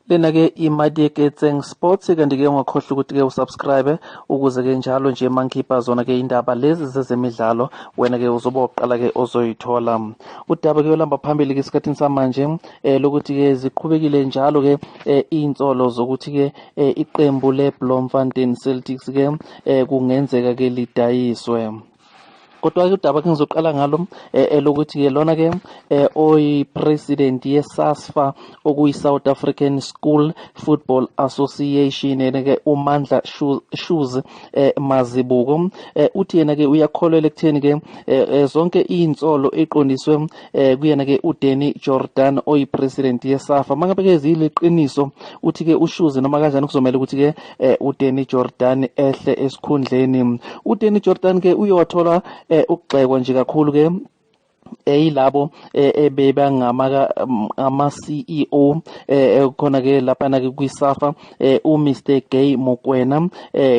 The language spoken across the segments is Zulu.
Lena-ke iMadieketseng Sports, kanti-ke ungakhohlwa ukuthi-ke usubscribe ukuze-ke njalo nje mangikhipha zona-ke indaba lezi zezemidlalo, wena-ke uzoba uqala-ke ozoyithola. Udaba-ke olamba phambili-ke esikhathini samanje lokuthi-ke ziqhubekile njalo-ke iy'nsolo zokuthi-ke iqembu le-Bloemfontein Celtics-ke kungenzeka-ke lidayiswe. Kodwa-ke udaba ke ngizoqala ngalo elokuthi-ke lona-ke oyi-president ye-SASFA, okuyi-South African School Football Association, yena-ke uMandla Shoes Mazibuko, uthi yena-ke uyakholelwa ekutheni-ke zonke iy'nsolo eqondiswe kuyena-ke uDanny Jordaan, oyi-president ye-SAFA, mangabe-ke ziyiliqiniso, uthi-ke uShoes noma kanjani kuzomele ukuthi-ke uDanny Jordaan ehle esikhundleni. UDanny Jordaan ke uyowathola ukugxekwa nje kakhulu ke eyilabo ebebangama ama CEO khona ke lapha ke kwiSAFA, uMr Gay Mokwena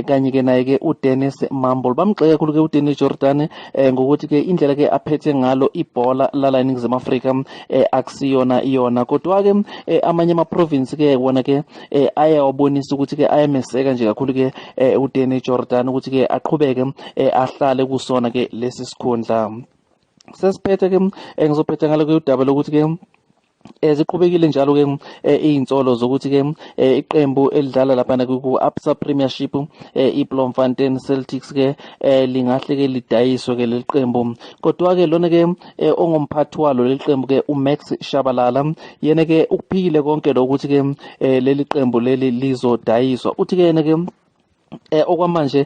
kanye ke naye ke uDennis Mumble. Bamgxeka kakhulu ke uDanny Jordaan ngokuthi ke indlela ke aphethe ngalo ibhola lala eNingizimu Afrika akusiyona iyona. Kodwa ke amanye ama province ke wona ke ayawabonisa ukuthi ke ayameseka nje kakhulu ke uDanny Jordaan ukuthi ke aqhubeke ahlale kusona ke lesi sikhundla. Sesiphethe ke, ngizophetha ngalo ke udaba lokuthi ke ziqhubekile njalo ke iy'nsolo zokuthi ke iqembu elidlala laphana ku-Absa Premiership, iBloemfontein Celtics ke, lingahle ke lidayiswe ke leli qembu. Kodwa ke lona ke ongumphathi walo leli qembu ke, uMax Shabalala, yena ke ukuphikile konke lokuthi ke leli qembu leli lizodayiswa. Uthi ke yena ke okwamanje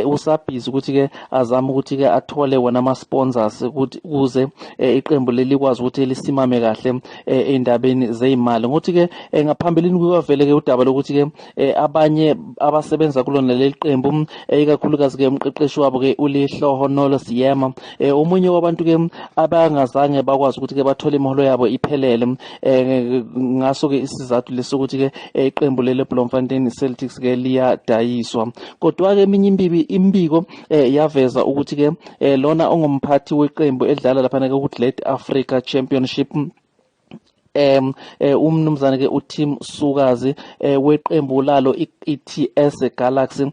usabhizi ukuthi ke azame ukuthi ke athole wona ama sponsors ukuthi ukuze iqembu leli likwazi ukuthi lisimame kahle endabeni zeyimali, ngokuthi ke ngaphambilini kuyavele ke udaba lokuthi ke abanye abasebenza kulona leli qembu, ikakhulukazi ke umqeqeshi wabo ke uLehlohonolo Seema, omunye wabantu ke abangazange bakwazi ukuthi ke bathole imiholo yabo iphelele, ngaso ke isizathu lesokuthi ke iqembu leli Bloemfontein Celtics ke liyadayiswa. Kodwa ke eminye imbiko yaveza ukuthi ke lona ongumphathi weqembu edlala lapha ke ku Africa Championship, umnumzane ke uTim Sukazi weqembu lalo iTS Galaxy,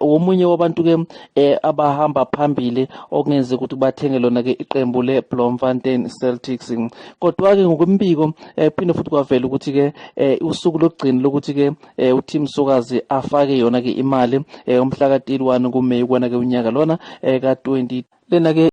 omunye wabantu ke abahamba phambili okungenzeka ukuthi bathenge lona ke iqembu le Bloemfontein Celtics. Kodwa ke ngokwembiko phinde futhi kwavela ukuthi ke usuku lokugcina lokuthi ke uTim Sukazi afake yona ke imali umhla ka 31 kuMay kwana ke unyaka lona ka 20 lena ke.